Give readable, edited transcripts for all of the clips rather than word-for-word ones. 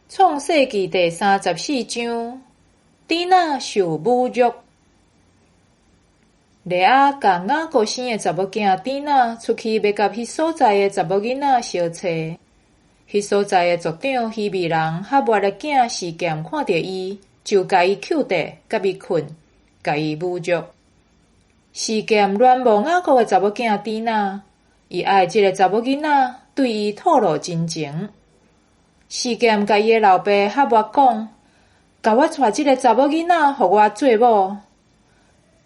創世記第34章，底拿受侮辱。利亞共雅各生的查某囝底拿出去，欲佮彼所在的查某囡仔相揣。彼所在的族長希未人哈抹的囝示劍看著伊，就共伊扣綴，佮伊睏，共伊侮辱。示劍戀慕雅各的查某囝底拿，伊愛這个查某囡仔，對伊吐露真情。示劍共伊的老爸哈抹講：共我娶這个查某囡仔，予我做某。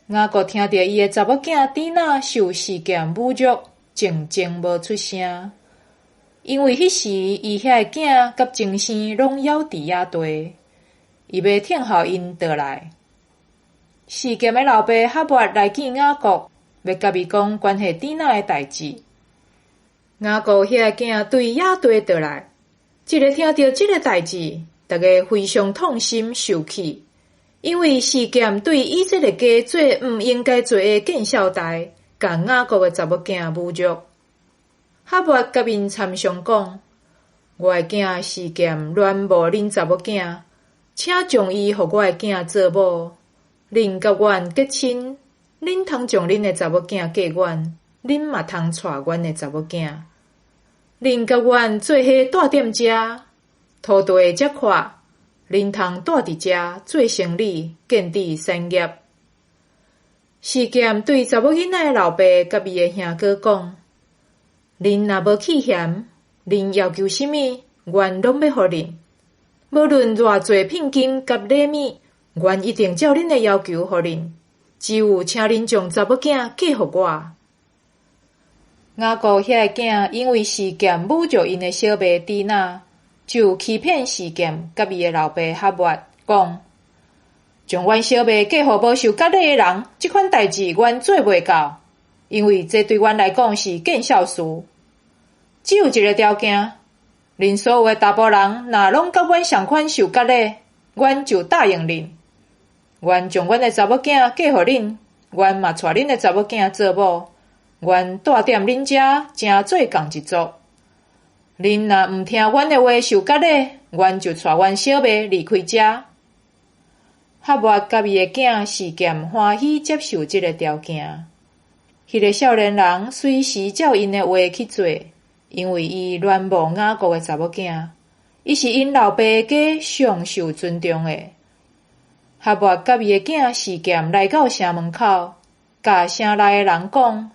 雅各聽著伊的查某囝底拿受示劍侮辱，靜靜無出聲，因為彼時伊遐的囝佮親生攏猶佇野地，伊欲聽候𪜶倒來。示劍的老爸哈抹來見雅各，欲佮伊講關係底拿的代誌。雅各遐的囝對野地倒來。一个聽著這个代誌，逐家非常痛心受氣，因為示劍對以色列家做毋應該做的見笑代，共雅各的查某囝侮辱。哈抹佮𪜶參商講：我的囝示劍戀慕恁查某囝，請將伊予我的囝做某。恁佮阮結親，恁通將恁的查某囝嫁阮，恁嘛通娶阮的查某囝。恁佮阮做伙蹛踮遮，土地遮闊，恁通蹛佇遮做生理，建置產業。示劍對查某囡仔的老爸佮伊的兄哥講：恁若無棄嫌，恁要求啥物，阮攏欲予恁。無論偌濟聘金佮禮物，阮一定照恁的要求予恁。只有請恁將查某囝嫁予我。雅各遐的囝因為示劍侮辱𪜶的小妹底拿，就欺騙示劍佮伊的老爸哈抹講：將阮小妹嫁予無受割禮的人，這款代誌阮做袂到，因為這對阮來講是見笑事。只有一个條件，恁所有的查埔人若攏佮阮仝款受割禮，阮就答應恁。阮將阮的查某囝嫁予恁，阮嘛娶恁的查某囝做某。阮蹛踮恁遮，成做仝一族。恁若毋聽阮的話受割禮，阮就帶阮小妹離開遮。哈抹佮伊的囝示劍歡喜接受這个條件。彼个少年人隨時照𪜶的話去做，因為伊戀慕雅各的查某囝，伊是𪜶老爸家上受尊重的。哈抹佮伊的囝示劍來到城門口，共城內的人講：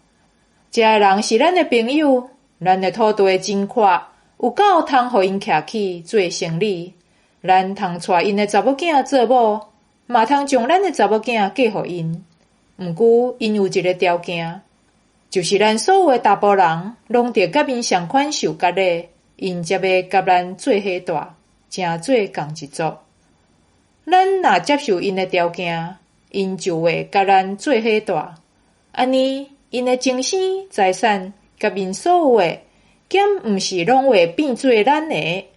遮的人是咱的朋友，咱的土地真闊，有夠通予𪜶徛起做生理。咱通娶𪜶的查某囝做某，嘛通將咱的查某囝嫁予𪜶。毋過，𪜶有一个條件，就是咱所有的查埔人攏著佮𪜶仝款受割禮，𪜶才欲佮咱做伙蹛，成做仝一族。咱若接受𪜶的條件，𪜶就會佮咱做伙蹛。按呢，𪜶的親生財產佮𪜶所有的，敢毋是攏會變做咱的？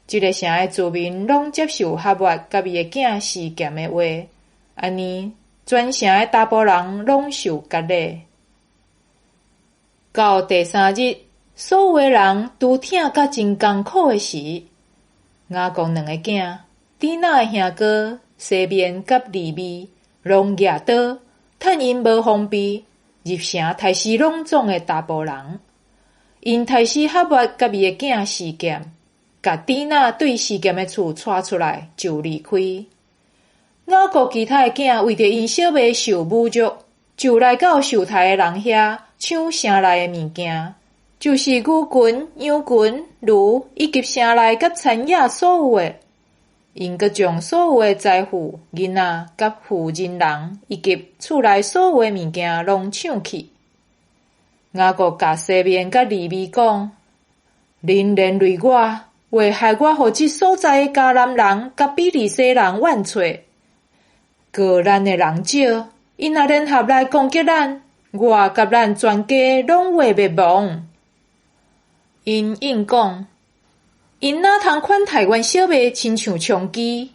這个城的住民攏接受哈抹佮伊的囝示劍的話，按呢，全城的查埔人攏受割禮。到第三日，所有的人拄疼甲真艱苦的時，雅各兩个囝，底拿的兄哥西緬佮利未，攏舉刀，趁𪜶無防備，入城刣死攏總的查埔人。𪜶刣死哈抹佮伊的囝示劍，共底拿對示劍的厝帶出來就離開。雅各其他的囝為著𪜶小妹受侮辱，就來到受刣的人遐搶城內的物件，就是牛群、羊群、驢以及城內佮田野所有的。𪜶閣將所有的財富、囡仔佮婦人人以及厝內所有的物件攏搶去。雅各共西緬佮利未講：恁連累我，會害我予這所在的迦南人佮比利洗人怨啐。告咱的人少，𪜶若聯合來攻擊咱，我佮咱全家攏會滅亡。𪜶應講：𪜶哪通款待阮小妹，親像娼妓？